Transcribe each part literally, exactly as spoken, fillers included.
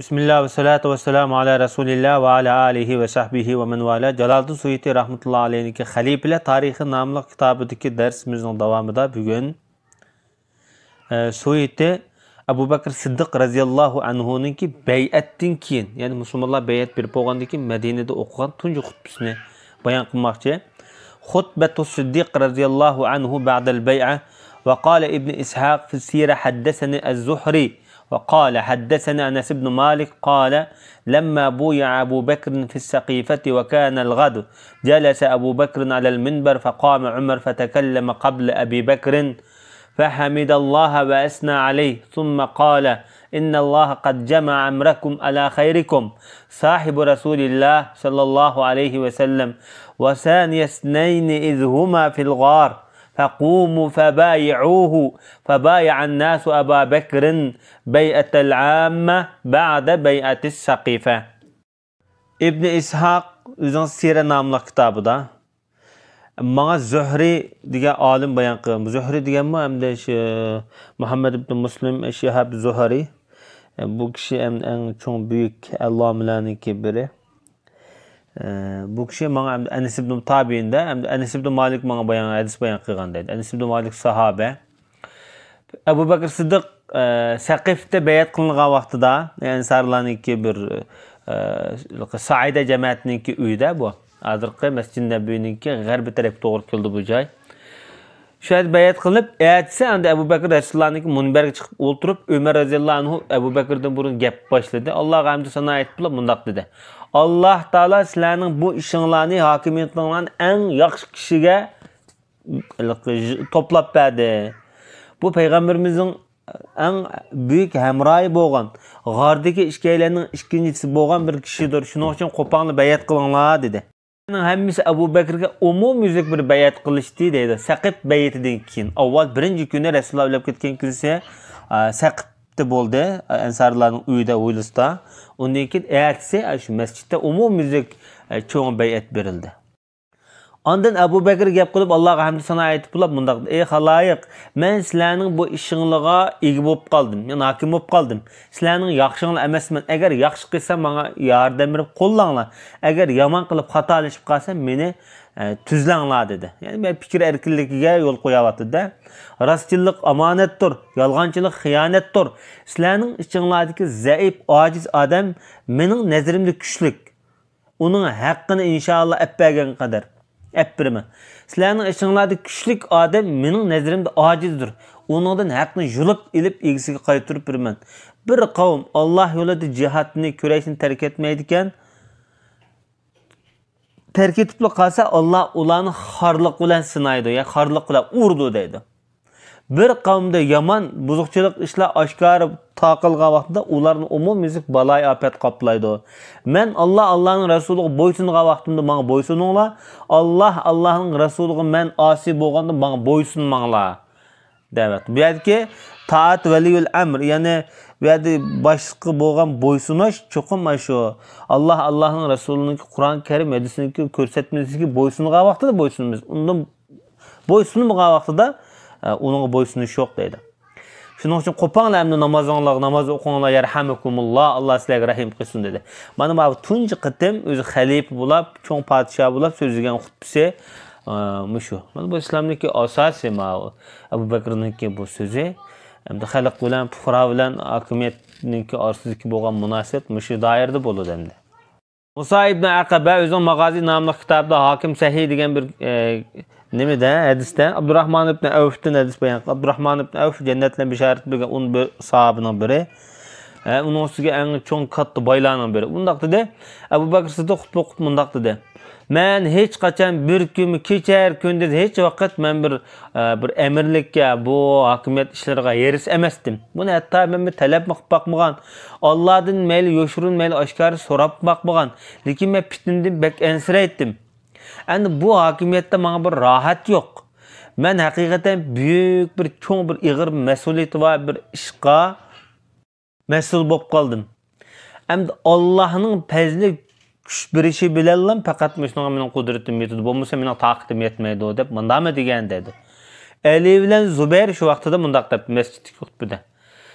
بىسمىللا ۋەسسالاتۇ ۋەسسالامۇ ئالا رەسۇلىللا ۋە ئالا ئالىھى ۋە سەھبىھى ۋە مەن ۋالا. جالالىدىن سۇيۇتى رەھمەتۇللا ئەلەيھنىڭكى خەلىپىلەر تارىخى ناملىق كىتابىدىكى دەرسىمىزنىڭ داۋامىدا بۈگۈن، ئە، سۇيۇتى ئەبۇ بەكرى سىددىق رەزىياللاھۇ ئەنھۇنىڭكى بەيئەتتىن كېيىن، يەنى مۇسۇلمانلار بەيئەت بېرىپ بولغاندىن كېيىن مەدىنىدە ئوقۇغان تۇنجى خۇتبىسىنى بايان قىلماقچى. خطبة الصديق رضي الله عنه بعد البيعة. وقال ابن إسحاق في السيرة: حدثني الزهري، وقال: حدثني أنس بن مالك قال: لما بويع أبو بكر في السقيفة وكان الغد، جلس أبو بكر على المنبر فقام عمر فتكلم قبل أبي بكر، فحمد الله وأثنى عليه، ثم قال: إن الله قد جمع أمركم على خيركم، صاحب رسول الله صلى الله عليه وسلم، وثاني اثنين إذ هما في الغار، فقوموا فبايعوه، فبايع الناس أبا بكر بيعة العامة بعد بيعة السقيفة. ئىبنى ئىسھاق ئۆزىنىڭ سىرە ناملىق كىتابىدا ماڭا زۆھرى دېگەن ئالىم بايان قىلغان. زۆھرى دېگەنمۇ ئەمدى شۇ مۇھەممەد ئىبنى مۇسلىم شىھاب زۆھرى. بۇ كىشى ئەمدى ئەڭ چوڭ بۈيۈك ئەللامىلەرنىڭكى بىرى. بۇ كىشى ماڭا ئەمدى ئەنەس ئىبنى تابىئىندە، ئەمدى ئەنەس ئىبنى مالىك ماڭا بايان، ھەدىس بايان قىلغان دەيدۇ. ئەنەس ئىبنى مالىك ساھابە. ئەبۇ بەكرى سىددىق، ئە، سەقىفتە بەيئەت قىلىنغان ۋاقتىدا، ئەنسارلارنىڭكى بىر، ئە، سائىدە جەمەتىنىڭكى ئۆيىدە بۇ. ھازىرقى مەسجىد نەبىۋىنىڭكى غەربىي تەرەپكە توغرا كېلىدۇ بۇ جاي. شۇ يەردە بەيئەت قىلىپ، ئەتىسى ئەمدى ئەبۇ بەكرى رەسۇلۇللانىڭكى مۇنبەرگە چىقىپ ئولتۇرۇپ، ئۆمەر رەزىياللاھۇ ئەنھۇ ئەبۇ بەكرىدىن بۇرۇن گەپ باشلىدى. ئاللاھقا ھەمدۇ سانا ئېيتىپ بولۇپ مۇنداق دېدى: «ئاللاھ تائالا سىلەرنىڭ بۇ ئىشىڭلارنى، ھاكىمىيىتىڭلارنى ئەڭ ياخشى كىشىگە توپلاپ بەردى. بۇ پەيغەمبىرىمىزنىڭ ئەڭ بۈيۈك ھەمراھى بولغان، غاردىكى ئىككىيلەننىڭ ئىككىنچىسى بولغان بىر كىشىدۇر. شۇنىڭ ئۈچۈن قوپاڭلا بەيئەت قىلىڭلار» دېدى. ھەممىسى ئەبۇ بەكرىگە ئومۇميۈزلۈك بىر بەيئەت قىلىشتى دەيدۇ. سەقىپ بەيئىتىدىن كېيىن، ئاۋۋال بىرىنچى كۈنى رەسۇلۇللا ئۆلۈپ كەتكەن كۈنسى، ئا، سەقىپتە بولدى، ئا، ئەنسارلارنىڭ ئۆيىدە، ھويلىسىدا. ئۇندىن كېيىن ئەتىسى، ئا، شۇ مەسچىتتە ئومۇميۈزلۈك، ئا، چوڭ بەيئەت بېرىلدى. ئاندىن ئەبۇ بەكرى گەپ قىلىپ، ئاللاغا ھەمدۇ سانا ئېيتىپ بولۇپ مۇنداق دېدى: «ئەي خالايىق، مەن سىلەرنىڭ بۇ ئىشىڭلىغا ئىگە بولۇپ قالدىم، يەنى ھاكىم بولۇپ قالدىم. سىلەرنىڭ ياخشىڭلار ئەمەسمەن. ئەگەر ياخشى قىلسام، ماڭا ياردەم بېرىپ قوللاڭلار. ئەگەر يامان قىلىپ خاتالىشىپ قالسام، مېنى، ئە، تۈزلەڭلار» دېدى. يەنى مەن پىكىر ئەركىنلىكىگە يول قوياۋاتىدۇ-دە. راستچىللىق ئامانەتتۇر، يالغانچىلىق خىيانەتتۇر. سىلەرنىڭ ئىچىڭلاردىكى زەئىپ، ئاجىز ئادەم مېنىڭ نەزىرىمدە كۈچلۈك. ئۇنىڭ ھەققىنى ئىنشائاللا ئەپ بەرگەن قەدەر ئەپ بېرىمەن. سىلەرنىڭ ئىچىڭلاردا كۈچلۈك ئادەم مېنىڭ نەزىرىمدە ئاجىزدۇر. ئۇنىڭدىن ھەقنى يۇلۇپ ئېلىپ ئىگىسىگە قايتۇرۇپ بېرىمەن. بىر قەۋم ئاللاھ يولىدا جىھادنى، كۈرەشنى تەرك ئەتمەيدىكەن، تەرك ئېتىپلا قالسا، ئاللاھ ئۇلارنى خارلىق بىلەن سىنايدۇ، يا خارلىق بىلەن ئۇرىدۇ دەيدۇ. بىر قەۋمدە يامان، بۇزۇقچىلىق ئىشلار ئاشكارا تارقالغان ۋاقتىدا ئۇلارنى ئومۇميۈزلۈك بالايىئاپەت قاپلايدۇ. مەن ئاللاھ، ئاللاھنىڭ رەسۇلىغا بويسۇنغان ۋاقتىمدا ماڭا بويسۇنۇڭلار، ئاللاھ، ئاللاھنىڭ رەسۇلىغا مەن ئاسىي بولغاندا ماڭا بويسۇنماڭلار. دەۋەت. بۇ يەردىكى تائەت ۋەلىيۇل ئەمر، يەنى بۇ يەردە باشلىققا بولغان بويسۇنۇش چوقۇم مانا شۇ. ئاللاھ، ئاللاھنىڭ رەسۇلىنىڭكى، قۇرئان كەرىم، ھەدىسنىڭكى كۆرسەتمىسىگە بويسۇنغان ۋاقتىدا بويسۇنىمىز. ئۇندىن بويسۇنمىغان ۋاقتىدا، ئە، ئۇنىڭغا بويسۇنۇش يوق دەيدۇ. شۇنىڭ ئۈچۈن قوپاڭلار ئەمدى نامازىڭلارغا، ناماز ئوقۇڭلار، يەرھەمۇكۇمۇللا، ئاللا سىلەرگە رەھىم قىلسۇن دېدى. مانا بۇ تۇنجى قېتىم ئۆزى خەلىپە بولاپ، چوڭ پادىشاھ بولاپ سۆزلىگەن خۇتبىسى، ئە، مۇشۇ. مانا بۇ ئىسلامنىڭكى ئاساسى، ماۋۇ ئەبۇ بەكرىنىڭكى بۇ سۆزى. ئەمدى خەلق بىلەن، پۇقرا بىلەن ھاكىمىيەتنىڭكى ئارىسىدىكى بولغان مۇناسىۋەت مۇشۇ دائىرىدە بولىدۇ ئەمدى. مۇسا ئىبنى ئەقەبە ئۆزىنىڭ ماغازى ناملىق كىتابىدا ھاكىم سەھىھ دېگەن بىر، ئە، نېمىدە، ھەدىستە ئابدۇراھمان ئىبنى ئەۋفتىن ھەدىس بايان قىلىپ، ئابدۇراھمان ئىبنى ئەۋف جەننەت بىلەن بېشارەت بېرىلگەن ئون بىر ساھابىنىڭ بىرى. ئە، ئۇنىڭ ئۈستىگە ئەڭ چوڭ كاتتا بايلارنىڭ بىرى. ئۇنداق دېدى. ئەبۇ بەكرى سىددىق خۇتبە ئوقۇپ مۇنداق دېدى: «مەن ھېچقاچان بىر كۈنمۇ كېچە كۈندۈز ھېچ ۋاقىت مەن بىر، ئە، بىر ئەمىرلىككە، بۇ ھاكىمىيەت ئىشلىرىغا ھېرىس ئەمەستىم. بۇنى ھەتتا مەن بىر تەلەپمۇ قىلىپ باقمىغان. ئاللادىن مەيلى يوشۇرۇن، مەيلى ئاشكارا سوراپ باقمىغان. لېكىن مەن پىتنىدىن بەك ئەنسىرەيتتىم. ئەمدى بۇ ھاكىمىيەتتە ماڭا بىر راھەت يوق. مەن ھەقىقەتەن بۈيۈك بىر، چوڭ بىر، ئېغىر مەسئۇلىيىتى بار بىر ئىشقا مەسئۇل بولۇپ قالدىم. ئەمدى ئاللاھنىڭ پەزلى، كۈچ بېرىشى بىلەنلا پەقەت مۇشۇنىڭغا مېنىڭ قۇدرىتىم يېتىدۇ، بولمىسا مېنىڭ تاقىتىم يەتمەيدۇ» دەپ مۇنداقمۇ دېگەن دەيدۇ. ئەلى بىلەن زۇبەير شۇ ۋاقتىدا مۇنداق دەپتۇ مەسچىتتىكى خۇتبىدە: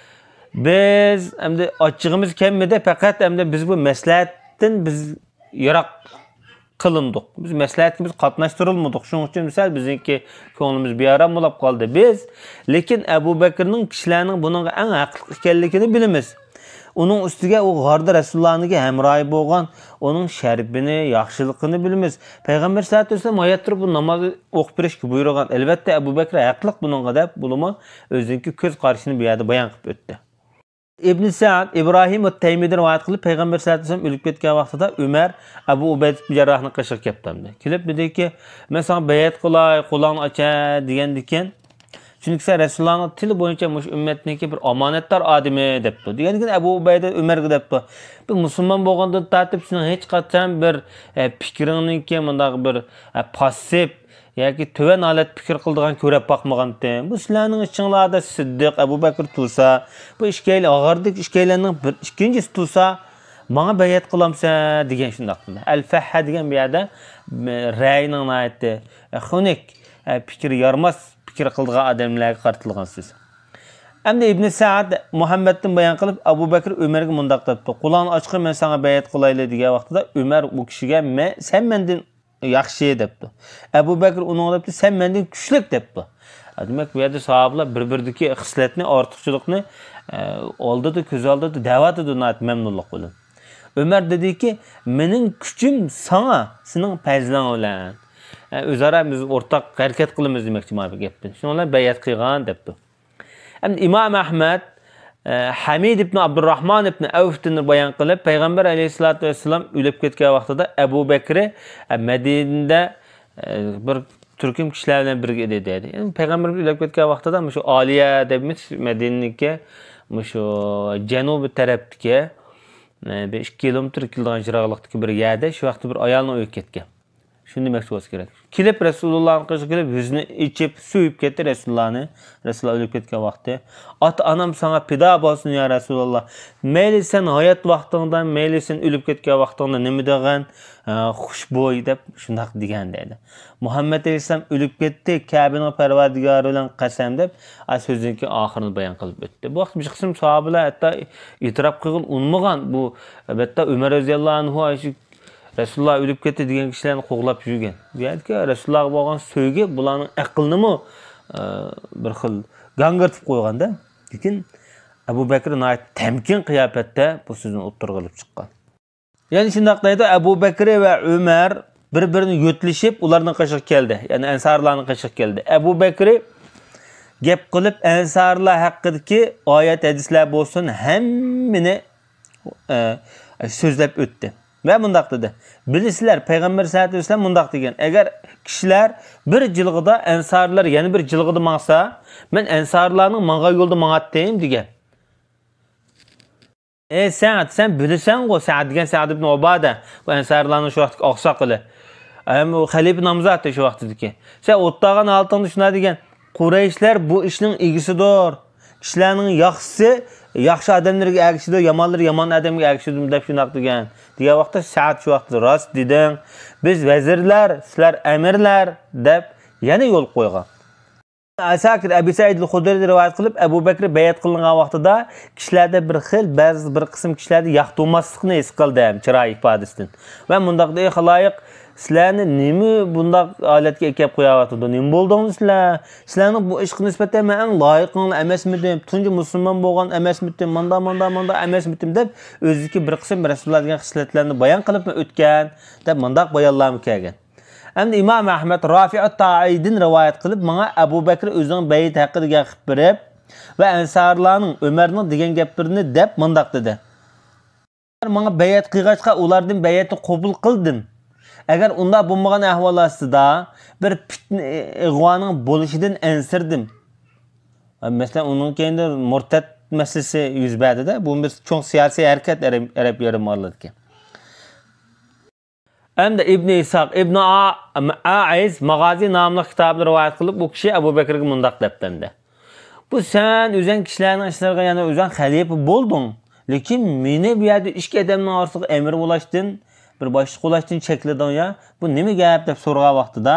بىز ئەمدى ئاچچىقىمىز كەلمىدى، پەقەت ئەمدى بىز بۇ مەسلىھەتتىن بىز يىراق قىلىندۇق. بىز مەسلىھەتكە بىز قاتناشتۇرۇلمىدۇق. شۇنىڭ ئۈچۈن سەل بىزنىڭكى كۆڭلىمىز بىئارام بولاپ قالدى. بىز، لېكىن ئەبۇ بەكرىنىڭ كىشىلەرنىڭ بۇنىڭغا ئەڭ ھەقلىق ئىكەنلىكىنى بىلىمىز. ئۇنىڭ ئۈستىگە ئۇ غاردا رەسۇلۇللانىڭكى ھەمراھى بولغان، ئۇنىڭ شەرىپىنى، ياخشىلىقىنى بىلىمىز. پەيغەمبەر سەللەللاھۇ ئەلەيھى ۋەسەللەم ھايات تۇرۇپ بۇ ناماز ئوقۇپ بېرىشكە بۇيرۇغان. ئەلۋەتتە، ئەبۇ بەكرى ھەقلىق بۇنىڭغا دەپ، بولۇپمۇ ئۆزىنىڭكى كۆز قارىشىنى بۇ يەردە بايان قىلىپ ئۆتتى. ئىبن سەئد، ئىبراھىم ئەت-تەيمىدىن رىۋايەت قىلىپ، پەيغەمبەر سەللەللاھۇ ئەلەيھى ۋەسەللەم ئۆلۈپ كەتكەن ۋاقتىدا ئۆمەر ئەبۇ ئۇبەيدە ئىبن جەرراھنىڭ قېشىغا كەپتۇ ئەمدى. كېلىپ دېدىكى، مەن ساڭا بەيئەت قىلاي، قولۇڭنى ئاچاي دېگەندىكىن، چۈنكى سەن رەسۇلۇللانىڭ تىلى بويىچە مۇشۇ ئۈممەتنىڭكى بىر ئامانەتدار ئادىمى دەپتۇ. دېگەندىكىن ئەبۇ ئۇبەيدە ئۆمەرگە دەپتۇ، بىز مۇسۇلمان بولغاندىن تارتىپ سېنىڭ ھېچقاچان بىر، ئە، پىكرىڭنىڭكى مۇنداق بىر، ئە، پاسسىپ، ياكى تۆۋەن ھالەتتە پىكىر قىلىدىغان كۆرۈپ باقمىغانتىم. بۇ سىلەرنىڭ ئىچىڭلاردا سىددىق، ئەبۇ بەكرى تۇرسا، بۇ ئىككىيلەن، ئاغاردىكى ئىككىيلەننىڭ بىر، ئىككىنچىسى تۇرسا، ماڭا بەيئەت قىلامسەن دېگەن شۇنداق. ئەل-فەھھە دېگەن بۇ يەردە، م، رەينىڭ ناھايىتى، ئە، خۇنۈك، ئە، پىكرى يارىماس، پىكىر قىلىدىغان ئادەملەرگە قارىتىلغان سۆز. ئەمدى ئىبنى سەئد مۇھەممەدتىن بايان قىلىپ، ئەبۇ بەكرى ئۆمەرگە مۇنداق دەپتۇ، قولۇڭنى ئاچقىن، مەن ساڭا بەيئەت قىلايلى دېگەن ۋاقتىدا، ئۆمەر بۇ كىشىگە، مە-، سەن مەندىن ياخشى دەپتۇ. ئەبۇ بەكرى ئۇنىڭغا دەپتۇ، سەن مەندىن كۈچلۈك دەپتۇ. دېمەك، بۇ يەردە ساھابىلار بىر-بىرىدىكى خىسلەتنى، ئارتۇقچىلىقنى، ئە، ئالدىدا، كۆز ئالدىدا دەۋاتىدۇ ناھايىتى مەمنۇنلۇق بىلەن. ئۆمەر دېدىكى، مېنىڭ كۈچۈم ساڭا، سېنىڭ پەزلىڭ بىلەن. ئە، ئۆزئارا بىز ئورتاق ھەرىكەت قىلىمىز دېمەكچى مانا بۇ گەپتىن. شۇنىڭ بىلەن بەيئەت قىلغان دەپتۇ. ئەمدى ئىمام ئەھمەد، ئە، ھەمىد ئىبن ئابدۇرراھمان ئىبن ئەۋفتىن بايان قىلىپ، پەيغەمبەر ئەلەيھىسسالاتۇ ۋەسسالام ئۆلۈپ كەتكەن ۋاقتىدا ئەبۇ بەكرى، ئە، مەدىنىدە، ئە، بىر تۈركۈم كىشىلەر بىلەن بىرگە ئىدى دەيدۇ. يەنى پەيغەمبەرمىز ئۆلۈپ كەتكەن ۋاقتىدا مۇشۇ ئالىيە دەيمىز مەدىنىنىڭكى مۇشۇ جەنۇبىي تەرەپتىكى، ئە، بىر ئىككى كىلومېتىر كېلىدىغان يىراقلىقتىكى بىر يەردە شۇ ۋاقىتتا بىر ئايالنىڭ ئۆيىگە كەتكەن. شۇنى دېمەكچى بولسا كېرەك. كېلىپ رەسۇلۇللانىڭ قېشىغا كېلىپ، يۈزىنى ئېچىپ، سۆيۈپ كەتتى رەسۇلۇللانى. رەسۇلۇللا ئۆلۈپ كەتكەن ۋاقتى. ئاتا-ئانام ساڭا پىدا بولسۇن يا رەسۇلاللا. مەيلى سەن ھايات ۋاقتىڭدا، مەيلى سەن ئۆلۈپ كەتكەن ۋاقتىڭدا نېمە دېگەن، ئە، خۇشبۇي دەپ شۇنداق دېگەن دەيدۇ. مۇھەممەد ئەلەيھىسسالام ئۆلۈپ كەتتى، كەبىنىڭ پەرۋەردىگارى بىلەن قەسەم دەپ، ئە، سۆزىنىڭكى ئاخىرىنى بايان قىلىپ ئۆتتى. بۇ ۋاقىت بىر قىسىم ساھابىلەر ھەتتا ئېتىراپ قىلغىلى ئۇنىمىغان. بۇ، ئەلۋەتتە، ئۆمەر رەزىياللاھۇ ئەنھۇ شۇ رەسۇلۇللا ئۆلۈپ كەتتى دېگەن كىشىلەرنى قوغلاپ يۈرگەن. بۇ يەردىكى رەسۇلۇللاغا بولغان سۆيگۈ بۇلارنىڭ ئەقلىنىمۇ، ئە، بىر خىل گاڭگىرىتىپ قويغاندا. لېكىن ئەبۇ بەكرى ناھايىتى تەمكىن قىياپەتتە بۇ سۆزنى ئوتتۇرىغا ئېلىپ چىققان. يەنى شۇنداق دەيدۇ، ئەبۇ بەكرى ۋە ئۆمەر بىر-بىرىنى يۆتىلىشىپ، ئۇلارنىڭ قېشىغا كەلدى. يەنى ئەنسارلارنىڭ قېشىغا كەلدى. ئەبۇ بەكرى گەپ قىلىپ، ئەنسارلار ھەققىدىكى ئايەت، ھەدىسلەر بولسۇن، ھەممىنى ئە، سۆزلەپ ئۆتتى ۋە مۇنداق دېدى، بىلىسىلەر، پەيغەمبەر سەللەللاھۇ ئەلەيھى ۋەسەللەم مۇنداق دېگەن، ئەگەر كىشىلەر بىر جىلغىدا ئەنسارلار يەنە بىر جىلغىدا ماڭسا، مەن ئەنسارلارنىڭ ماڭغان يولىدا ماڭاتتىم دېگەن. ئەي سەئد، سەن بىلىسەنغۇ، سەئد دېگەن سەئد ئىبن ئۇبادە، بۇ ئەنسارلارنىڭ شۇ ۋاقىتتىكى ئاقساقىلى. ئەم، ئۇ خەلىپە نامزاتى شۇ ۋاقىتتىكى. سەن ئولتۇرغان ھالىتىڭدە شۇنداق دېگەن، قۇرەيشلەر بۇ ئىشنىڭ ئىگىسىدۇر. كىشىلەرنىڭ ياخشىسى، ياخشى ئادەملەرگە ئەگىشىدۇ، يامانلىرى يامان ئادەمگە ئەگىشىدۇ دەپ شۇنداق دېگەن. دېگەن ۋاقىتتا سەئد شۇ ۋاقىتتا، راست دېدىڭ، بىز ۋەزىرلەر، سىلەر ئەمىرلەر دەپ يەنە يول قويغان. ئەساكىر ئەبى سەئىد خۇدرىدىن رىۋايەت قىلىپ، ئەبۇ بەكرى بەيئەت قىلىنغان ۋاقتىدا كىشىلەردە بىر خىل، بەزى بىر قىسىم كىشىلەردە ياقتۇرماسلىقنى ھېس قىلدىم، چىراي ئىپادىسىدىن. ۋە مۇنداق دېدى، خالايىق، سىلەرنى نېمە بۇنداق ھالەتكە ئەكەپ قويۇۋاتىدۇ؟ نېمە بولدۇڭلار سىلەر؟ سىلەرنىڭ بۇ ئىشقا نىسبەتەن مەن ئەڭ لايىقىڭلار ئەمەسمىدىم؟ تۇنجى مۇسۇلمان بولغان ئەمەسمىدىم؟ ماندا، ماندا، ماندا ئەمەسمىدىم؟ دەپ ئۆزىدىكى بىر قىسىم رەسۇلۇللا دېگەن خىسلەتلەرنى بايان قىلىپمۇ ئۆتكەن، دەپ مۇنداق بايانلارمۇ كەلگەن. ئەمدى ئىمام ئەھمەد رافىئۇت تائىدىن رىۋايەت قىلىپ، ماڭا ئەبۇ بەكرى ئۆزىنىڭ بەيئىتى ھەققىدە گەپ قىلىپ بېرىپ ۋە ئەنسارلارنىڭ ئۆمەرنىڭ دېگەن گەپلىرىنى دەپ مۇنداق دېدى. ماڭا بەيئەت قىلغاچقا، ئۇلاردىن بەيئەتنى قوبۇل قىلدىم. ئەگەر ئۇنداق بولمىغان ئەھۋال ئاستىدا بىر پىتنە، ئىغۋانىڭ بولۇشىدىن ئەنسىرىدىم. مەسىلەن، ئۇنىڭ كەينىدە مۇرتەت مەسىلىسى يۈز بەردى-دە، بۇ بىر چوڭ سىياسىي ھەرىكەت ئەرەب، ئەرەب يېرىم ئارىلىدىكى. ئەمدى ئىبنى ئىسھاق، ئىبنى ئا-، ئائىز ماغازى ناملىق كىتابىدا رىۋايەت قىلىپ، بۇ كىشى ئەبۇ بەكرىگە مۇنداق دەپتۇ ئەمدى. بۇ سەن ئۆزەڭ كىشىلەرنىڭ ئىشلىرىغا يەنە ئۆزەڭ خەلىپە بولدۇڭ. لېكىن مېنى بۇ يەردە ئىككى ئادەمنىڭ ئارىسىغا ئەمىر بولاشتىن، بىر باشلىق بولاشتىن چەكلىدىڭ يا. بۇ نېمە گەپ دەپ سورىغان ۋاقتىدا،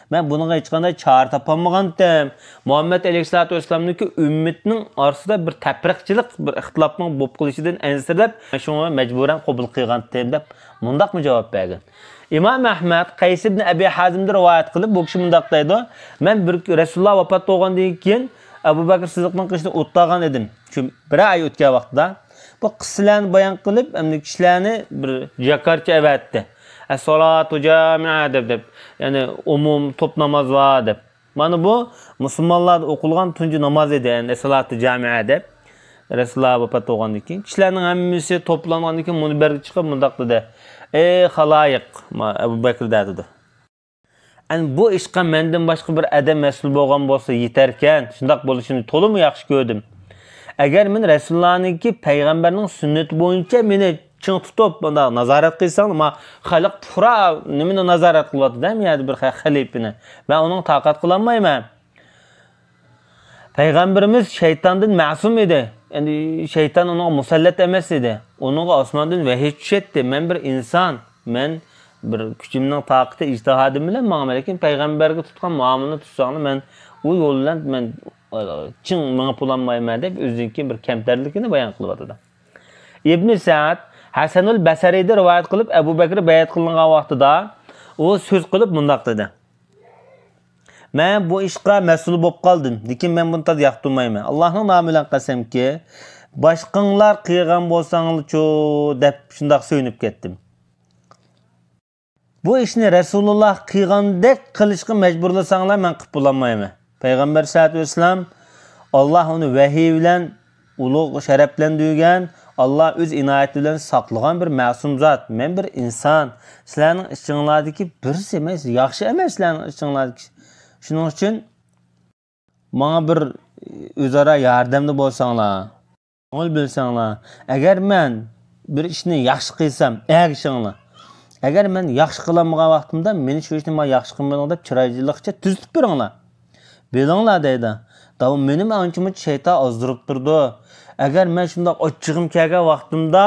مەن بۇنىڭغا ھېچقانداق چارە تاپالمىغانتىم. مۇھەممەد ئەلەيھىسسالاتۇ ۋەسسالامنىڭكى ئۈممىتىنىڭ ئارىسىدا بىر تەپرىقىچىلىق، بىر ئىختىلاپنىڭ بولۇپ قېلىشىدىن ئەنسىرەپ، شۇڭا مەجبۇرەن قوبۇل قىلغانتىم، دەپ مۇنداقمۇ جاۋاب بەرگەن. ئىمام ئەھمەد قەيس ئىبن ئەبى ھازىمدىن رىۋايەت قىلىپ، بۇ كىشى مۇنداق دەيدۇ، مەن بىر رەسۇلۇللا ۋاپات بولغاندىن كېيىن ئەبۇ بەكرى سىددىقنىڭ قېشىدا ئولتۇرغان ئىدىم. شۇ بىر ئاي ئۆتكەن ۋاقتىدا بۇ قىسسىلەرنى بايان قىلىپ، ئەمدى كىشىلەرنى بىر جاكارچە ئەۋەتتى. ئەسسالاتۇ جامىئە دەپ، دەپ، يەنى ئومۇم توپ ناماز بار دەپ. مانا بۇ مۇسۇلمانلاردا ئوقۇلغان تۇنجى ناماز ئىدى، يەنى ئەسسالاتۇ جامىئە دەپ. رەسۇلۇللا ۋاپات بولغاندىن كېيىن كىشىلەرنىڭ ھەممىسى توپلانغاندىن كېيىن مۇنبەرگە چىقىپ مۇنداق دېدى، ئەي خالايىق، ما-، ئەبۇ بەكرى دەدى. ئەنە بۇ ئىشقا مەندىن باشقا بىر ئادەم مەسئۇل بولغان بولسا يېتەركەن، شۇنداق بولۇشىنى تولىمۇ ياخشى كۆردۈم. ئەگەر مەن رەسۇلۇللانىڭكى پەيغەمبەرنىڭ سۈننىتى بويىچە مېنى چىڭ تۇتۇپ، مۇنداق نازارەت قىلساڭ، ما خەلق پۇرا نېمىنى نازارەت قىلىۋاتىدۇ، ھەم يەردە بىر خە-، خەلىپىنى. مەن ئۇنىڭغا تاقەت قىلالمايمەن. پەيغەمبىرىمىز شەيتاندىن مەسۇم ئىدى. يەنى شەيتان ئۇنىڭغا مۇسەللەت ئەمەس ئىدى. ئۇنىڭغا ئاسماندىن ۋەھىي چۈشەتتى. مەن بىر ئىنسان. مەن بىر كۈچۈمنىڭ تاقىتى، ئىجتىھادىم بىلەن ماڭىمەن. لېكىن پەيغەمبەرگە تۇتقان مۇئامىلىنى تۇتساڭلار، مەن ئۇ يول بىلەن مەن، ئە، چىڭ مېڭىپ بولالمايمەن، دەپ ئۆزىنىڭكى بىر كەمتەرلىكىنى بايان قىلىۋاتىدۇ. ئىبنى سەئد ھەسەنۇل بەسرىدىن رىۋايەت قىلىپ، ئەبۇ بەكرى بەيئەت قىلىنغان ۋاقتىدا ئۇ سۆز قىلىپ مۇنداق دېدى. مەن بۇ ئىشقا مەسئۇل بولۇپ قالدىم، لېكىن مەن بۇنى تازا ياقتۇرمايمەن. ئاللاھنىڭ نامى بىلەن قەسەمكى، باشقىڭلار قىلغان بولساڭلارچۇ دەپ شۇنداق سۆيۈنۈپ كەتتىم. بۇ ئىشنى رەسۇلۇللا قىلغاندەك قىلىشقا مەجبۇرلىساڭلار، مەن قىلىپ بولالمايمەن. پەيغەمبەر سەللەللاھۇ ئەلەيھى ۋەسەللەم، ئاللاھ ئۇنى ۋەھىي بىلەن ئۇلۇغ شەرەپلەندۈرگەن، ئاللاھ ئۆز ئىنايىتى بىلەن ساقلىغان بىر مەسۇم زات. مەن بىر ئىنسان. سىلەرنىڭ ئىچىڭلاردىكى بىرسى، مەن ياخشى ئەمەس سىلەرنىڭ ئىچىڭلاردىكى. شۇنىڭ ئۈچۈن ماڭا بىر ئۆزئارا ياردەمدە بولساڭلار، كۆڭۈل بۆلسەڭلار. ئەگەر مەن بىر ئىشنى ياخشى قىلسام، ئەگىشىڭلار. ئەگەر مەن ياخشى قىلالمىغان ۋاقتىمدا، مېنى شۇ ئىشنى ماڭا ياخشى قىلمىدىڭ دەپ چىرايلىقچە تۈزىتىپ بېرىڭلار. بىلىڭلار دەيدۇ. داۋام مېنىمۇ ئانچە-مۇنچە شەيتان ئازدۇرۇپ تۇرىدۇ. ئەگەر مەن شۇنداق ئاچچىقىم كەلگەن ۋاقتىمدا،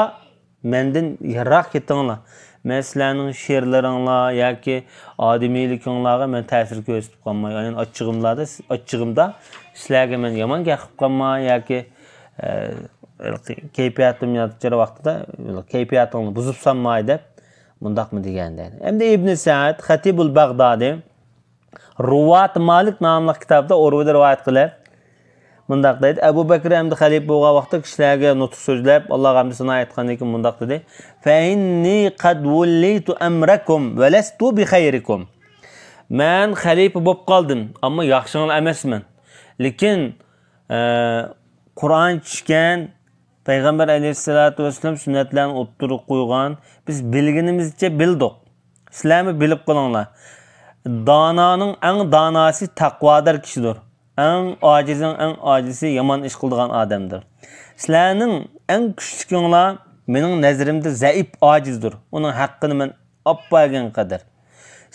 مەندىن يىراق كېتىڭلار. مەن سىلەرنىڭ شېئىرلىرىڭلار ياكى ئادىمىيلىكىڭلارغا مەن تەسىر كۆرسىتىپ قالماي. يەنى ئاچچىقىملاردا، ئاچچىقىمدا سىلەرگە مەن يامان گەپ قىلىپ قالماي ياكى، ئە، كەيپىياتىم ياخشى ۋاقتىدا كەيپىياتىڭلارنى بۇزۇپ سالماي دەپ مۇنداقمۇ دېگەن دەيدۇ. ئەمدى ئىبنى سەئد، خەتىبۇل بەغدادى، رۇۋات مالىك ناملىق كىتابتا ئۇرۋىدىن رىۋايەت قىلىپ، مۇنداق دەيدۇ، ئەبۇ بەكرى ئەمدى خەلىپە بولغان ۋاقىتتا كىشىلەرگە نۇتۇق سۆزلەپ، ئاللاھقا ھەمدۇ سانا ئېيتقاندىن كېيىن مۇنداق دېدى، فەئىننى قەد ۋۇللىتۇ ئەمرەكۇم ۋەلەستۇ بىخەيرىكۇم. مەن خەلىپە بولۇپ قالدىم، ئەمما ياخشىڭلار ئەمەسمەن. لېكىن، ئە، قۇرئان چۈشكەن، پەيغەمبەر ئەلەيھىسسالاتۇ ۋەسسالام سۈننەتلەرنى ئوتتۇرىغا قويغان، بىز بىلگىنىمىزچە بىلدۇق. سىلەرمۇ بىلىپ قېلىڭلار. دانانىڭ ئەڭ داناسى تەقۋادار كىشىدۇر. ئەڭ ئاجىزنىڭ ئەڭ ئاجىزى يامان ئىش قىلىدىغان ئادەمدۇر. سىلەرنىڭ ئەڭ كۈچلۈكۈڭلار مېنىڭ نەزىرىمدە زەئىپ، ئاجىزدۇر. ئۇنىڭ ھەققىنى مەن ئاپبەرگەن قەدەر.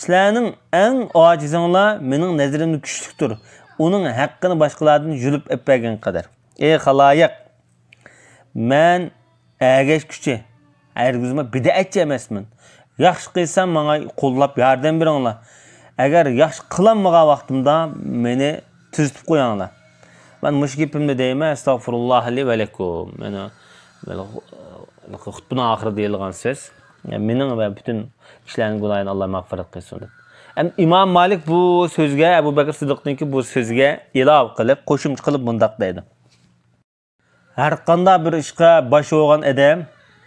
سىلەرنىڭ ئەڭ ئاجىزىڭلار مېنىڭ نەزىرىمدە كۈچلۈكتۇر. ئۇنىڭ ھەققىنى باشقىلاردىن يۇلۇپ ئەپبەرگەن قەدەر. ئەي خالايىق! مەن ئەگەشكۈچى، ھەرگىزمۇ بىدئەتچى ئەمەسمەن. ياخشى قىلسام، ماڭا قوللاپ ياردەم بېرىڭلار. ئەگەر ياخشى قىلالمىغان ۋاقتىمدا مېنى تۈزىتىپ قويۇڭلار. مەن مۇشۇ گېپىمنى دەيمەن، ئەستەغفۇرۇللاھ لى ۋە لەكۇم. يەنى، خۇتبىنىڭ ئاخىرىدا دېيىلغان سۆز. مېنىڭ ۋە پۈتۈن كىشىلەرنىڭ گۇناھىنى ئاللا مەغپىرەت قىلسۇن دەپ. ئەمدى ئىمام مالىك بۇ سۆزگە، ئەبۇ بەكرى سىددىقنىڭكى بۇ سۆزىگە ئىلاۋە قىلىپ، قوشۇمچە قىلىپ مۇنداق دەيدۇ. ھەرقانداق بىر ئىشقا باش بولغان ئادەم،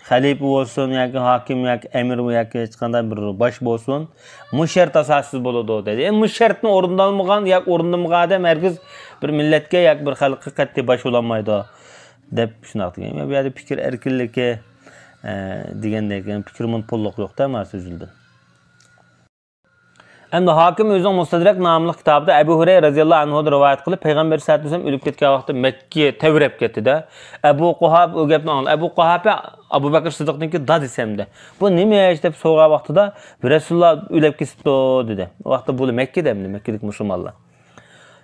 خەلىپە بولسۇن ياكى ھاكىم ياكى ئەمىر ياكى ھېچقانداق بىر باش بولسۇن، مۇشۇ شەرت ئاساسىدا بولىدۇ دەيدۇ. ئەمدى مۇشۇ شەرتنى ئورۇندالمىغان ياكى ئورۇندىمىغان ئادەم ھەرگىز بىر مىللەتكە ياكى بىر خەلققە قەتئىي باش بولالمايدۇ دەپ شۇنداق دېگەن. بۇ يەردە پىكىر ئەركىنلىكى، ئە، دېگەندەك، پىكىر مونوپوللۇقى يوق-دە، مانا سۆزلىدىن. ئەمدى ھاكىم ئۆزىنىڭ مۇستەدرەك ناملىق كىتابىدا ئەبۇ ھۇرەيرە رەزىياللاھۇ ئەنھۇدىن رىۋايەت قىلىپ، پەيغەمبەر سەللەللاھۇ ئەلەيھى ۋەسەللەم ئۆلۈپ كەتكەن ۋاقىتتا مەككە تەۋرەپ كەتتى-دە. ئەبۇ قۇھاپە ئۇ گەپنى ئاڭلىدى. ئەبۇ قۇھاپە ئەبۇ بەكرى سىددىقنىڭكى دادىسى ئەمدى. بۇ نېمە ئىش دەپ سورىغان ۋاقتىدا، رەسۇلۇللا ئۆلۈپ كېتىپتۇ دېدى. ئۇ ۋاقىتتا بۇلار مەككىدە ئەمدى، مەككىدىكى مۇسۇلمانلار.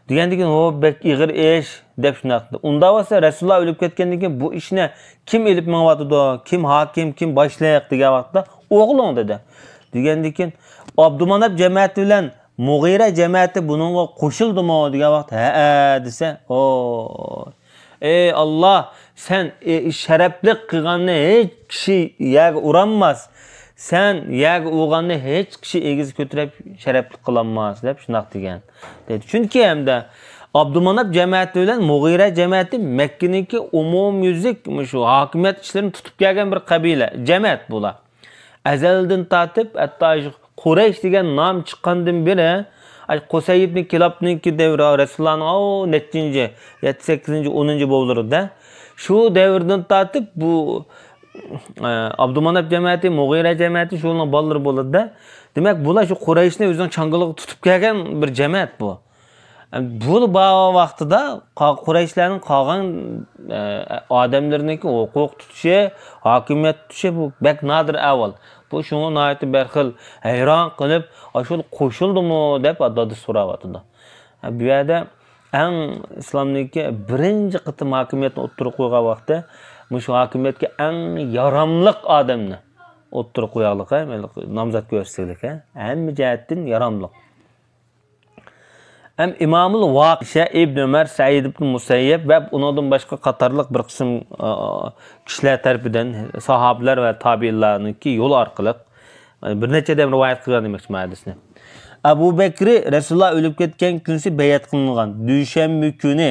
دېگەندىن كېيىن، ھو، بەك ئېغىر ئىش، دەپ شۇنداق دېدى. ئۇنداق بولسا، رەسۇلۇللا ئۆلۈپ كەتكەندىن كېيىن بۇ ئىشنى كىم ئېلىپ مېڭىۋاتىدۇ؟ كىم ھاكىم، كىم باشلىق؟ دېگەن ۋاقىتتا، ئوغلۇڭ دېدى. دېگەندىن كېيىن، ئابدۇماناپ جەمەتى بىلەن مۇغىرە جەمەتى بۇنىڭغا قوشۇلدىمۇ دېگەن ۋاقىت، ھەئە دېسە، ئو، ئەي ئاللا، سەن، ئى، شەرەپلىك قىلغاننى ھېچ كىشى يەرگە ئۇرالماس، سەن يەرگە ئۇرغاننى ھېچ كىشى ئېگىز كۆتۈرۈپ شەرەپلىك قىلالماس دەپ شۇنداق دېگەن. دەيدۇ. چۈنكى ھەمدە ئابدۇماناپ جەمەتى بىلەن مۇغىرە جەمەتى مەككىنىڭكى ئومۇميۈزلۈك مۇشۇ ھاكىمىيەت ئىشلىرىنى تۇتۇپ كەلگەن بىر قەبىلە، جەمەت بۇلار. ئەزەلدىن تارتىپ، ھەتتا شۇ قۇرەيش دېگەن نام چىققاندىن بېرى، ئاي، قۇسەي ئىبنى كىلابنىڭكى دەۋرى، رەسۇلۇللانىڭ، ئاۋۇ، نەچچىنچى، يەتتە، سەككىزىنچى، ئونىنچى بوۋىلىرىدا، شۇ دەۋردىن تارتىپ بۇ، ئە، ئابدۇماناپ جەمەتى، مۇغىرە جەمەتى، شۇنىڭ بالىلىرى بولىدۇ-دە. دېمەك، بۇلار شۇ قۇرەيشنى ئۆزىنىڭ چاڭگىلىغا تۇتۇپ كەلگەن بىر جەمەت بۇ. بۇ بار ۋاقتىدا قا-، قۇرەيشلەرنىڭ قالغان، ئە، ئادەملىرىنىڭكى ھوقۇق تۇتۇشى، ھاكىمىيەت تۇتۇشى بۇ بەك نادىر ئەھۋال. بۇ شۇڭا ناھايىتى بىر خىل ھەيران قېلىپ، ئاشۇ قوشۇلدىمۇ دەپ دادىسى سوراۋاتىدۇ. بۇ يەردە ئەڭ ئىسلامنىڭكى بىرىنچى قېتىم ھاكىمىيەتنى ئوتتۇرىغا قويغان ۋاقتى مۇشۇ ھاكىمىيەتكە ئەڭ ياراملىق ئادەمنى ئوتتۇرىغا قويغانلىقى، نامزات كۆرسەتكەنلىكى، ھەممە جەھەتتىن ياراملىق. ھەم ئىمامۇل ۋاقىشە ئىبن ئۆمەر، سەئىد ئىبن مۇسەييەب ۋە ئۇنىڭدىن باشقا قاتارلىق بىر قىسىم، ئا، كىشىلەر تەرىپىدىن ساھابىلەر ۋە تابىئىنلارنىڭكى يولى ئارقىلىق، بىر نەچچە ئادەم رىۋايەت قىلغان دېمەكچىمەن ھەدىسنى. ئەبۇ بەكرى رەسۇلۇللا ئۆلۈپ كەتكەن كۈنسى بەيئەت قىلىنغان. دۈشەنبە كۈنى،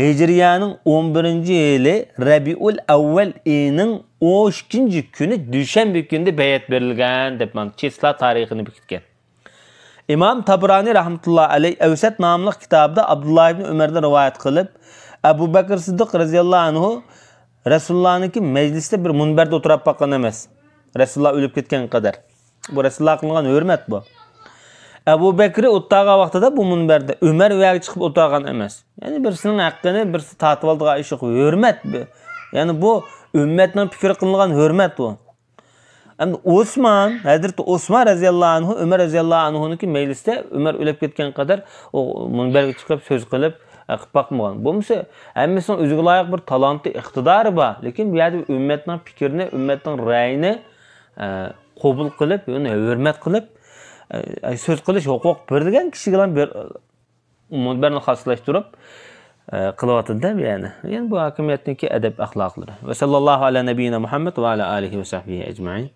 ھىجرىيەنىڭ ئون بىرىنچى يىلى رەبىئۇل ئەۋۋەل ئېيىنىڭ ئون ئىككىنچى كۈنى، دۈشەنبە كۈنىدە بەيئەت بېرىلگەن دەپ مانا چىسلا تارىخىنى بېكىتكەن. ئىمام تابرانى رەھمەتۇللا ئەلەي ئەۋسەت ناملىق كىتابىدا ئابدۇللا ئىبن ئۆمەردىن رىۋايەت قىلىپ، ئەبۇ بەكرى سىددىق رەزىياللاھۇ ئەنھۇ رەسۇلۇللانىڭكى مەجلىسىدە بىر مۇنبەردە ئولتۇرۇپ باققان ئەمەس. رەسۇلۇللا ئۆلۈپ كەتكەنگە قەدەر. بۇ رەسۇلۇللاغا قىلىنغان ھۆرمەت بۇ. ئەبۇ بەكرى ئولتۇرغان ۋاقتىدا بۇ مۇنبەردە ئۆمەر ئۇ يەرگە چىقىپ ئولتۇرغان ئەمەس. يەنى بىرسىنىڭ ھەققىنى بىرسى تارتىۋالىدىغان ئىش يوق. ھۆرمەت بۇ. يەنى بۇ ئۈممەتنىڭ پىكرى قىلىنغان ھۆرمەت بۇ. ئەمدى ئوسمان، ھەزرىتى ئوسمان رەزىياللاھۇ ئەنھۇ، ئۆمەر رەزىياللاھۇ ئەنھۇنىڭكى مەجلىسىدە ئۆمەر ئۆلۈپ كەتكەن قەدەر ئۇ مۇنبەرگە چىقىپ سۆز قىلىپ، ئە، قىلىپ باقمىغان. بولمىسا ھەممىسىنىڭ ئۆزىگە لايىق بىر تالانتى، ئىقتىدارى بار. لېكىن بۇ يەردە ئۈممەتنىڭ پىكرىنى، ئۈممەتنىڭ رەيىنى، ئە، قوبۇل قىلىپ، ئۇنى ھۆرمەت قىلىپ، ئە، سۆز قىلىش ھوقۇق بېرىلگەن كىشىگىلا بىر مۇنبەرنى خاسلاشتۇرۇپ، ئە، قىلىۋاتىدۇ-دە، يەنى. يەنى بۇ ھاكىمىيەتنىڭكى ئەدەپ ئەخلاقلىرى. ۋە سەللەللاھۇ ئەلا نەبىييىنا مۇھەممەد ۋە ئەلا ئالىھى ۋە سەھبىھى ئەجمەئىن.